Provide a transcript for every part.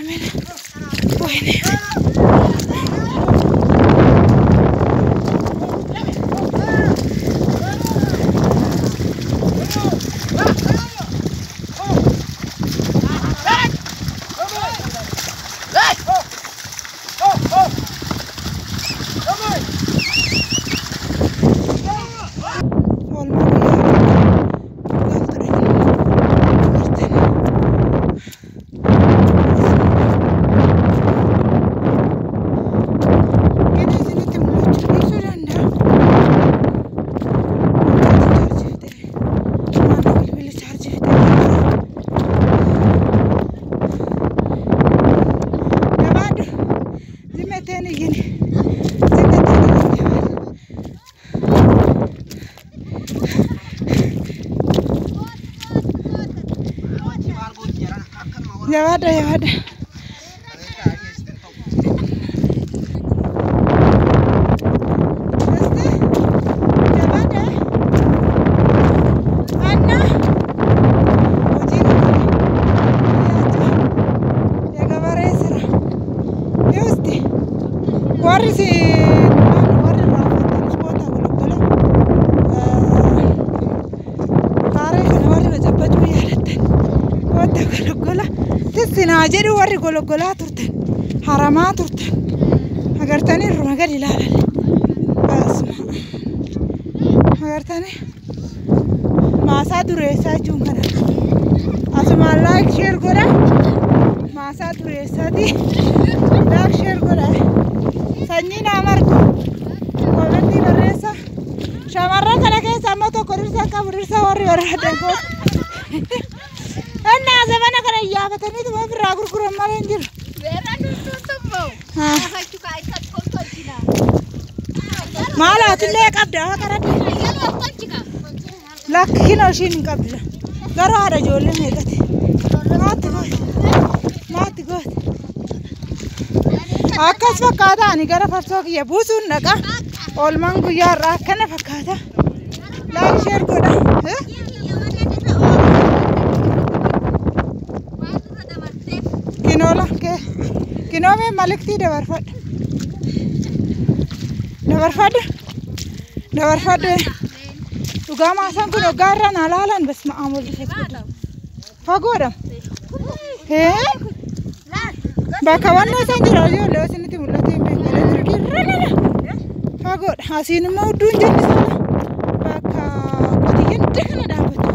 Galmeen ወይኔ Jawaada jawaada. Jedhu warri gologolaa turtan haramaa turtan agartanii irruma gadi ilaalan basuma agartanii maasaa dureessaa jechuun kana asumaan like share godha maasaa dureessaati like share godha sanyii naa margu koomentii barreessa shamarran kana keessa amma tokko dhirsa qabu dhirsa warri barbaadan gootu. Annaa zamana kana iyyaafataniituma ofirraa gurguran malee hin jiru. Maal atillee qabda haa qaradde. Lakki kinoo ishiin hin qabdu. Garuu haadha ijoollee meeqati. Maatti goote. Maatti goote. Akkas fakkaata ani gara farsoo kiyya buusuun dhaqa. Oolmaan guyyaa har'aa akkana fakkaata. Like share godha. Kinoola kinoo mee maliktii dabarfadhu. Dabarfadhu. Dabarfadhu. Dhugaa maasaan kun hoggaa irraa naa laalan basma aamol fagoodha. Bakka wannoo isaan jira ijoollee isinitti mul'atee hin beeku. Elektirikii irra nana. Fagoodha. Asiin immoo hudduun jenni sana bakka qotiyyoon dikna dhaabbatu.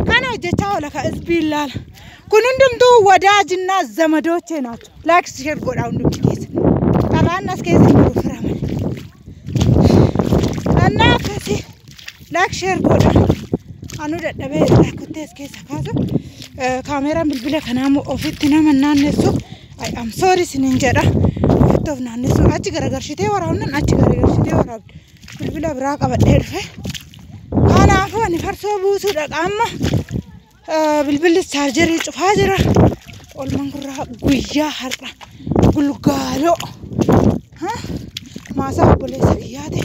Kana hojjechaa oola ka isbiin laala. Kun hundumtuu wadaajinaa zamadochee naachuu. Like share godhaa hundumti keessa. Xalaan as keessa hin jiru fira malee. Annaa akkasii like share godhaa. Anu dadhabee kuttee as keessa kaasu. Kaameeraan bilbila kanaa immoo ofitti nama naannessu. I am sorry isiniin jedha. Ofitti of naannessu. Achi garagarshitee waraabnan achi garagarshitee waraabdu. Bilbila biraa qabadhee dhufe. Kanaafuu ani farsoo buusuu dhaqa amma. Bilbilli chaarjerii cufaa jira. Oolmaan gurraa guyyaa har'a gulgaaloo. Maasaa obboleessa kiyyaa ta'e.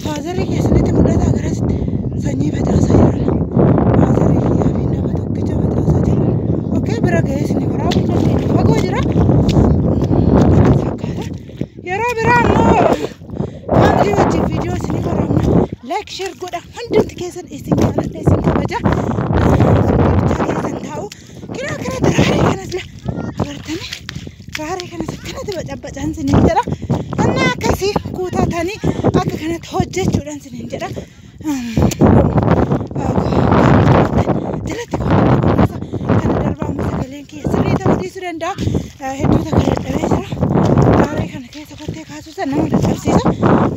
Faazarii keessanitti mul'ata garasitti sanyii facaasaa jira. Faazarii kiyyaa fi nama tokkicha facaasaa jira. Okkee bira ga'ee isin waraabuu dandeenya. Fagoo jira. Akkas fakkaata. Yeroo biraa immoo faamilii wajjin viidiyoo isin waraabna. Like share godha. Hundumti keessan isin jaaladha isin kabaja. Keessan taa'u. Kinoo akkanatti raaree kanas agartanii raaree kanas akkanatti bacabbacaan isiniin jedha. Annaa akkasii kuutatanii akka kanatti hojjechuudhaan isiniin jedha. Jalatti kaawwatu kana darbaa amma sagaleen kiyya sirrii ta'uu dhiisuu danda'a. Hedduu takka dadhabee jira. Raaree kana keessa kottee kaasuu sana nama dadhabsiisa.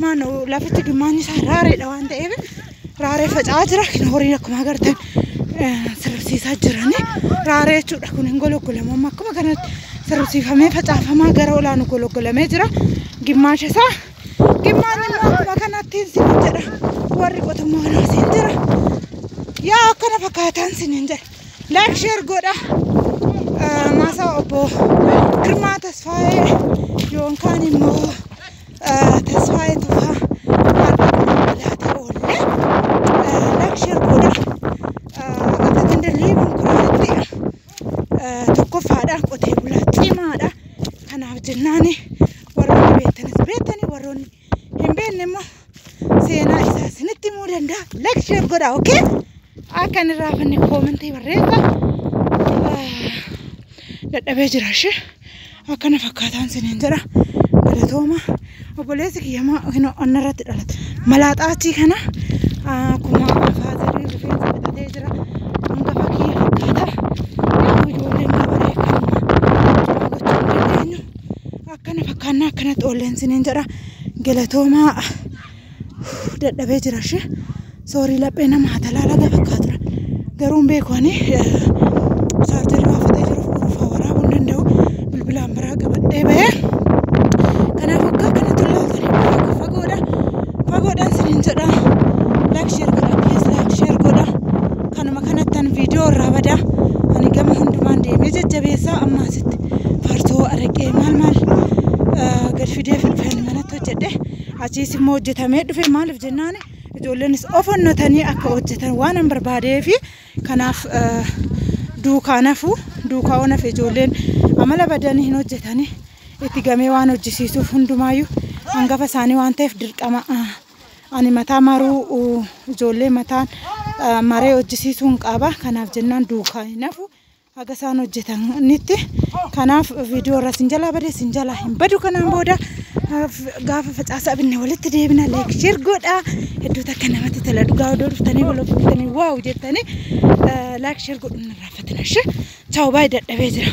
Maanoo lafitti gimmaanni isaa raareedha waan ta'eef raaree faca'aa jira. Horiin akkuma agartan sirrisiisaa jirani. Raaree jechuudha kun hin gologgolamu amma akkuma kanatti sirrisiifamee facaafamaa gara olaanu gologgolamee jira. Gimmaasha isaa gimmaanni immoo akkuma kanatti isin jedha. Warri qotummaa siin jira. Yaa akkana fakkaataan sinin jedha. Like share godha. Maasaa obbo Girmaa Tasfaayee yookaan immoo Tasfaayee Tufaa har'a gologgolaatee oollee. Like share godha. Akka ganda liibuun kuraatti tokkoffaadhaan qotee Kanaaf jennaani warroonni beektanis beektanii, warroonni hin beekne immoo seenaa isaa isinitti himuu danda'a. Like, share godhaa, okay? Akka inni raafanne comment barreessa. Dadhabee jira ishee. Akkana fakkaataan siniin jedha. Galatooma. Obboleessi kiyyamaa onna irratti dhalate. Malaaxaa achii kana akkuma faazarii rifeensa fixatee jira. Hangafa kiyya fakkaata. Yaa ijoolleen gabaree kanuma gochuu hin dandeenyu. Akkana fakkaannaa akkanatti oolleen siniin jedha. Galatoomaa, dadhabee jira ishee. Soorii, laphee nama hatalaa laga fakkaatudha. Garuu hin beeku, ani chaarjerii waa fixee jiruuf urufaa waraabuu hin danda'u. Bilbilaan biraa qabadhee bahee. Kanaaf akka kanatti ilaaltanii bakka fagoodha. Fagoodhaan siniin jedha. Like, share godha, please, like, share godha. Kanuma kanattan viidiyoo irraa badaa. Ani gama hundumaan deemee jajjabeessaa amma asitti farsoo, araqee, maal maal gad fidee dhufeen manatti hojjedhe. Achiis immoo hojjetamee dhufe. Maaliif jennaan, ijoolleenis of onnotanii akka hojjetan waan an barbaadee fi kanaaf duukaa nafu, duukaa onaaf ijoolleen amala badanii hin hojjetanii, itti gamee waan hojjisiisuuf hundumaayyuu hangafa isaanii waan ta'eef dirqama ani mataa maruu, ijoollee mataan maree hojjisiisuun qaba. Kanaaf jennaan duukaa hin hafu haga isaan hojjetanitti. Kanaaf viidiyoo irra sin jalaa badee sin jalaa hin badu. Kanaan booda gaafa facaasaa binne walitti deebina. Like, share godhaa. Hedduu takka namatti tola dhugaa. Odoo dhuftanii wal fuutanii wow jettanii like, share godhuun hin irraanfatina. Ishee, ciao, baay'ee dadhabee jira.